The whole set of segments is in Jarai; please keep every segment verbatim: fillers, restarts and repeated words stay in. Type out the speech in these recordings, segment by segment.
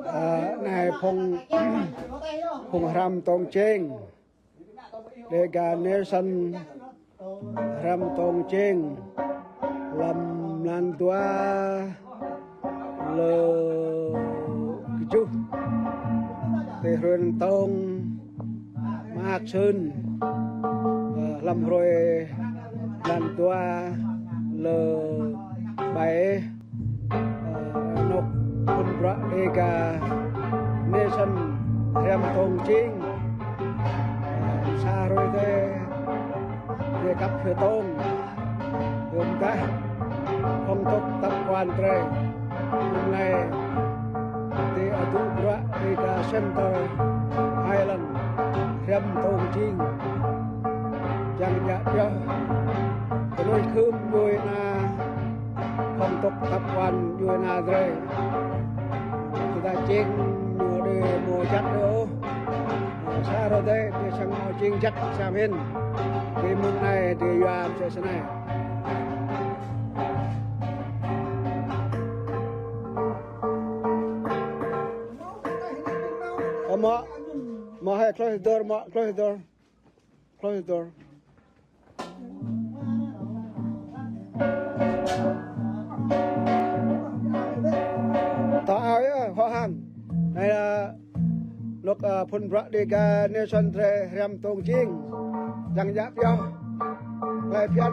Ơ, anai phung, phung hrăm Tông Chêng. Dega Nation hrăm Tông Chêng. Lăm mlan dua lơ kơjuh. Tơ̆ hrơi Tông mơak sưn. Ơ, lăm hrơi mlan dua Lơ ƀai, ơ, anŏ phŭn bruă Dega Nation hriăm tông čing. Ơ, sa hrơi tê, dê kăp hyu tông, hyu mdah, phong tục tập quán drơi. Mơ̆ng anai, dê adŭ bruă Dega Center Highland hriăm tông čing. Čang djă pioh kơnuih khưm djuai ana, phong tục tập quán djuai ana drơi. Tơdah čing ñu đê mơ̆ jăk đê ôh. Sa hrơi tê, dê čang mơ̆ čing jăk sa mơ̆n. Dê mơ̆ng anai, dê yua mơsĕ snei. Ơ mă, mă hơi close the door, mă, close the door. Close the door. Tơ ao yơh, hŏ hăng. Anai lơ anŏ, ơ, phŭn bruă Dega Nation drơi hriăm tông čing. Čang djă pioh. Tơlơi phiăn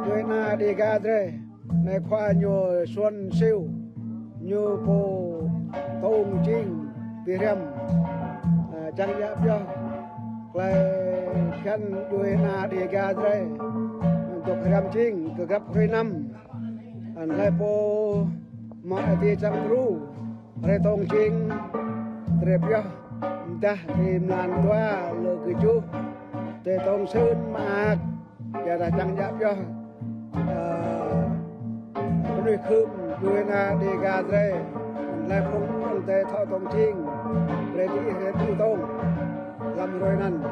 djuai ana Dega drơi. Anai khua ñu Xuân Siu, ñu pô tông čing pi hriăm, ơ, čang djă pioh tơlơi phiăn djuai ana Dega drơi dŏ hriăm čing kơ grăp hrơi năm. Anŭn tơlơi pô mă ati čang tru, hrơi tông čing, drơi pioh, mdah hrơi mlan dua, lơ kơjuh, tê tông sưn mă ak. Yua dah čang djă pioh, ơ, kơnuih khưm djuai ana Dega drơi. Lĕ phung, phung tê thâo tông čing, brơi ti ih hrơi tŭ tông lăm hrơi anŭn.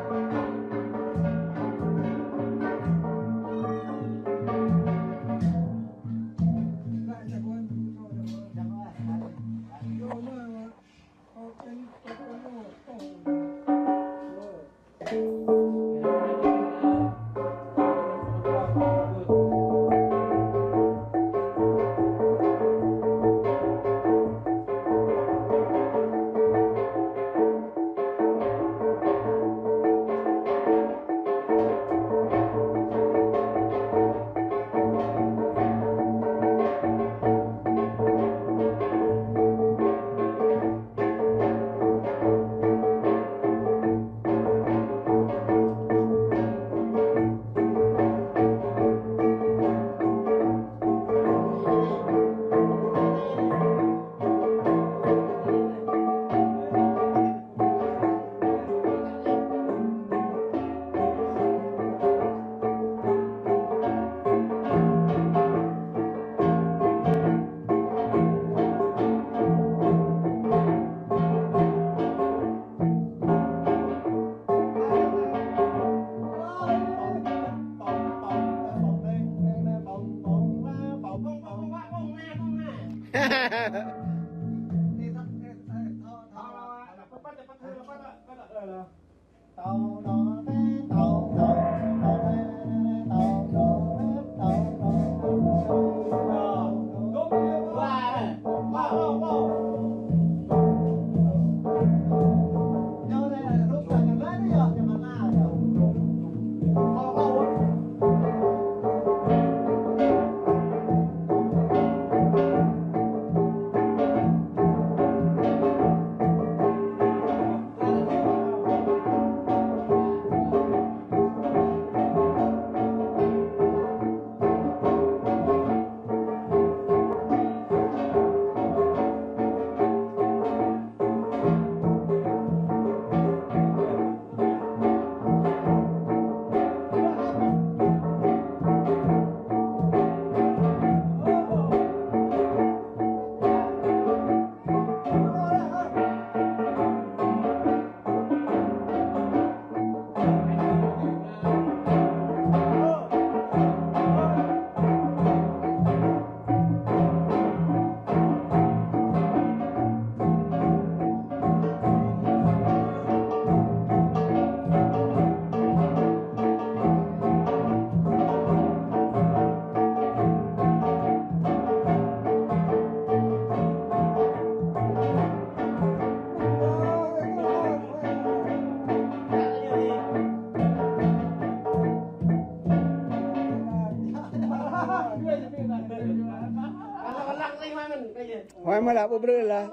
Ama lah pơbrơi lah.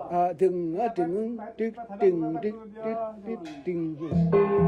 Ơ, dơ̆ng, ơ, dơ̆ng, dĭk, dĭng, dĭk, dĭk, dĭk, dĭng.